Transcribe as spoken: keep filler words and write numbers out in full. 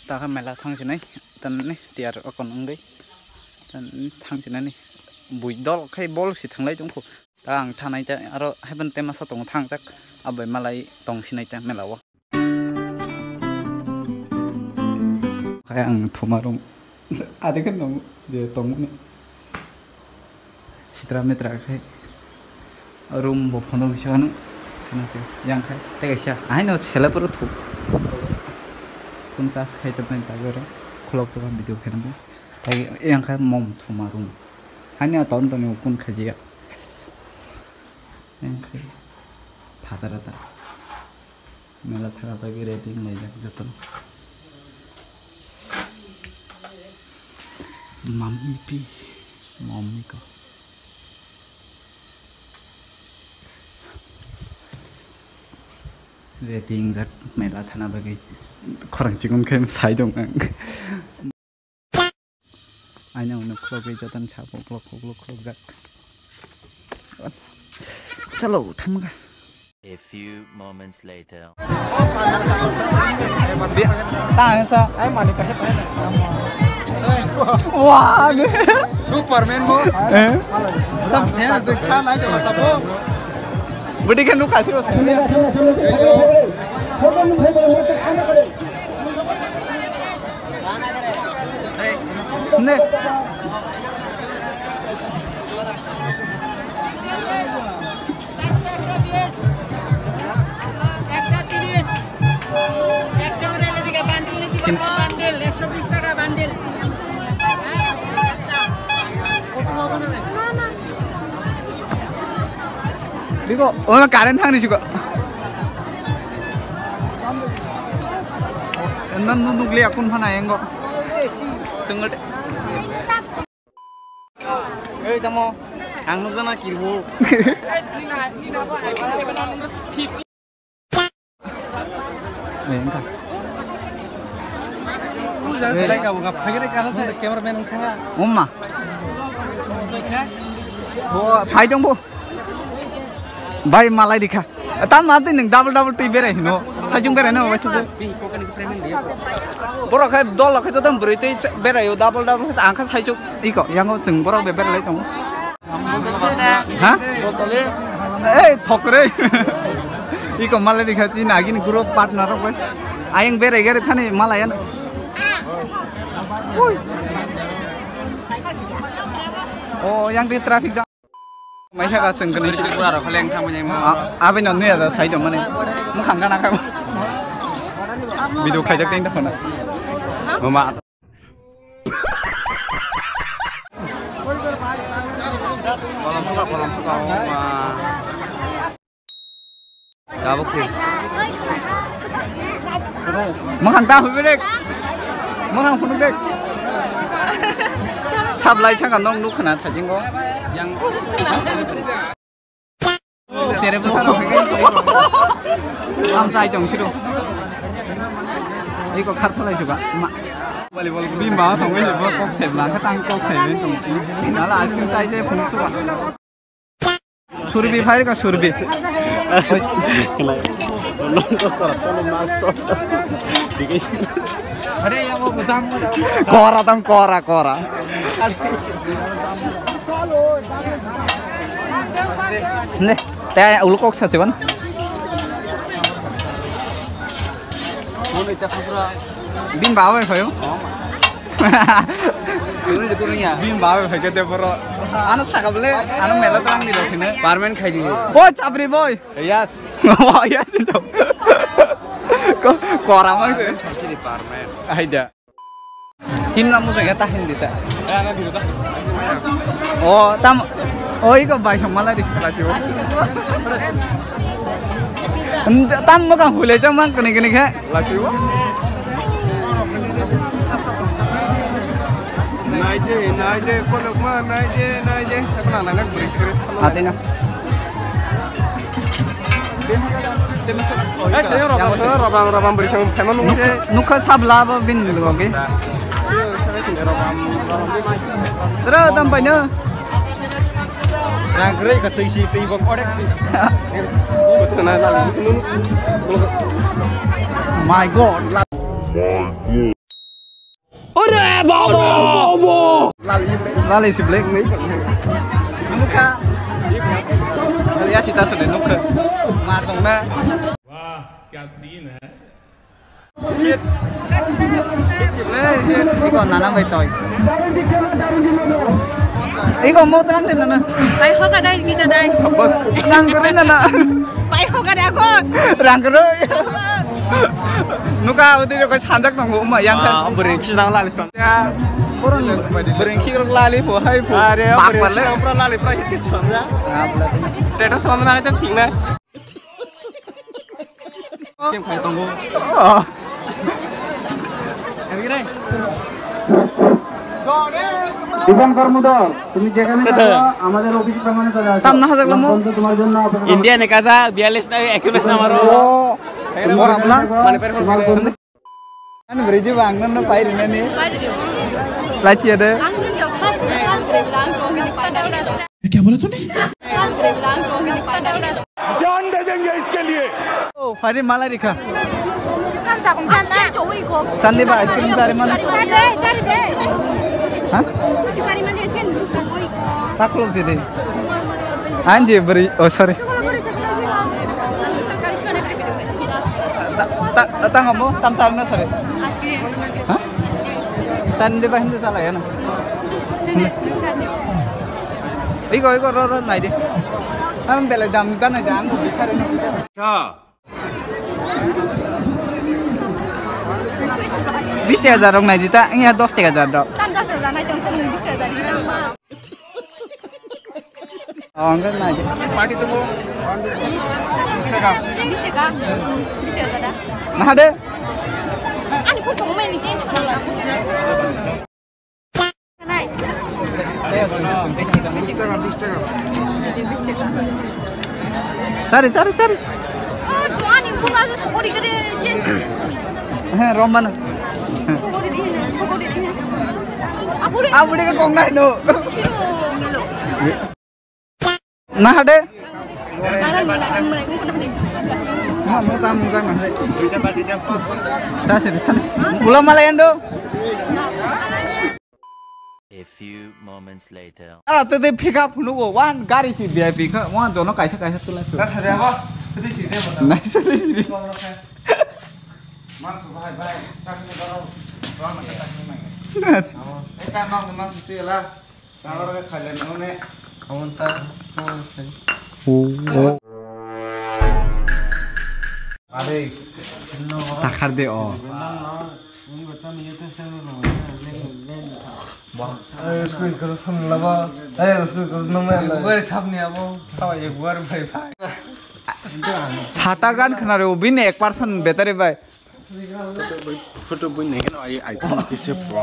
Takha mela thangsinai, tanni tiyar okon wngwi, tanni thangsinani bui dol khai bol si thanglai tongkho. Ta ang thanai ta aro haiban tema sa tongo thangjak, abai malai tongsinai ta mela o. Khai ang thuma room. Ade khe nong je tongmani. Sitra mitra khai room bo phonok se ano. Khana se yang khai tei kaisa ahaino sele poro thuk. Phone charge khai tongmani ta oro khulok tongma video khaina bo. Tei yang khai mom thuma room. Hani ton ton kun khajiya. Yang khai phatara ta. Mela thara bagwi ready wnglaijak jotono. Mami pi, mami ko. Ready wngjak mela thana bagwi. Khorang chikon khe sai dong ang. Aina uno khulogwi jotono sabo khulok khulok khulokjak. Chalo, thamga. A few moments later. Ta sa. Ai mani ka. Wah. Superman bo. Eh. Tam fans de khan ai to ta bo. Budi kan nu khasi ro sa. Ne. Biko, oh, current thangni siko. Nan nu nukliya kun phana engo. Chungut. Ei tamo, ang nukjana kirbo. Ei, engka. Umma. Bo, phai dong bo. Bai malai rikha. Tam ma twi nwng double double twi berai hino. Sajung berai no waisa. Borok khai dol khai joto bwrwi twi berai o double double ang kha sajung iko yango chwng borok be berai lai tongo. Ha? Ei thokre. Iko malai rikha twi nagini group partner rok bai. Ayang berai gari thani malai ano. Ui. O yang twi traffic jam. Mai kha ka chwng kani. Bwrwi pura rok khaleng thang manya mo. Abino nuya da sai do mane. Mukhang kana kha. Video khaijak teng da phone. Mama. Kolom suka, kolom suka, mama. Tabuk si. Mukhang ta hubi dek. Mukhang phunuk dek. Sablai saka nong nuk khna thajingo. Yang. Tere bwsa rok. Am chai chong siro. Iko khar thalai suka. Ma. Bima tongwi ni bo kok se bla kha tang kok se tong. Nala ice cream chai je phunuk suka. Surbi phai ka surbi. Kora tam kora kora. Ne, te ulo kok sa chiban. Bin bawa phayo. Bin bawa phai ke te boro. Ano saka bole, ano mela tang ni rokine. Permanent khai di. O chapri boy. Yes. O yes to. Ko kora mang se. Permanent khai di permanent. Aida. Himna mujung ya ta hindi ta. O tam. O iko bai song malai di sipra siwo. Tam mo kang hule jang mang kene kene khe. Lasiwo. Naide, naide, kolokma, naide, naide. Ako nang nang beri sekre. Ate na. Eh, tayo robam, robam, robam beri sang phema nung. Nukha sabla bo bin logi. Robam, robam. Tara dam paino. Rang kre ka tei si tei bok orek si. Betul na lali. My God. Are baba! Lali, lali si black ni. Nukha. Lali ya sita sone nukha. Ma tong na. Wah, kya scene hai. Iko nana bai toi. Iko mo terang de nana. Pai hoga dai kita dai. Bos. Rang kere nana. Pai hoga dai ako. Rang kere. Nuka uti ko sanjak nang ma yang kan. Ah, bring ki nang lali sang. Ya. Koron bring ki lali po hai po. Are bring ki nang pra lali pra hit kit sang ya. Teta sang na itu thing na. Scam khai tongo. Dipankar মুদল, তুমি যেখানে থাকো, আমাদের অফিস প্রাঙ্গণে চলে আসো। Tamna hajak lamo. বন্ধু তোমার জন্য অপেক্ষা করছে। India ni kaja bialis na ekchollish na maro. Oh, orang pula. তোমার বন্ধু Ani beri je bang nang nang pai rinani. Lachi ada. Ang nang jauh khas khas beri lang tuh ini pai dari. क्या बोला तूने? Khas beri lang tuh ini pai dari. जान दे देंगे इसके लिए। Oh, fari malai rikha. Kan sa kong san na. Cowok iko. Sandi ba ice cream sari mana? Cari deh, cari deh. Hah? Kuchu kari mana cen lu sa koi ko. Taklong sini. Anji beri, oh sorry. Ta, ta, tang amo, tam sari na sari. Ice cream. Hah? Ice cream. Tan de ba hindi sala ya na. Hindi, hindi sari. Iko, iko, ro, ro, nai de. Ang bela dam ta nai de, ang bikari na. Cha. Bis taka jar rok nai di ta, iya dos taka jar rok. Tam dos hajar nai tong tong bis taka jar. Oh, enggak nai di. Party tu mo. Bis taka. Bis taka. Bis taka jar. Nah de. Ani pun tong mai ni ten chukang. Sari, sari, sari. Heh, romana. Abudi ke kong nai no. Nah de. Ma, mo ta mo ta na. Cha siri thani. Bula mala endo. A few moments later. Ara te te pick up hunu go wan gari si V I P kha wan jono kaisa kaisa tulai. Ka sa de ba. Sidi si de ba. Nai sidi sidi. Man su bhai bhai. Tak ni daro. Wan ma tak ni mai. Amo. Eta ma ma su ti la. Tangor ke khaile nune. Amon ta. Oh. Are. Takhar de o. Sata gan khna re o bini ek percent battery bai. Photo bui nai kheno ai iPhone kisa pho.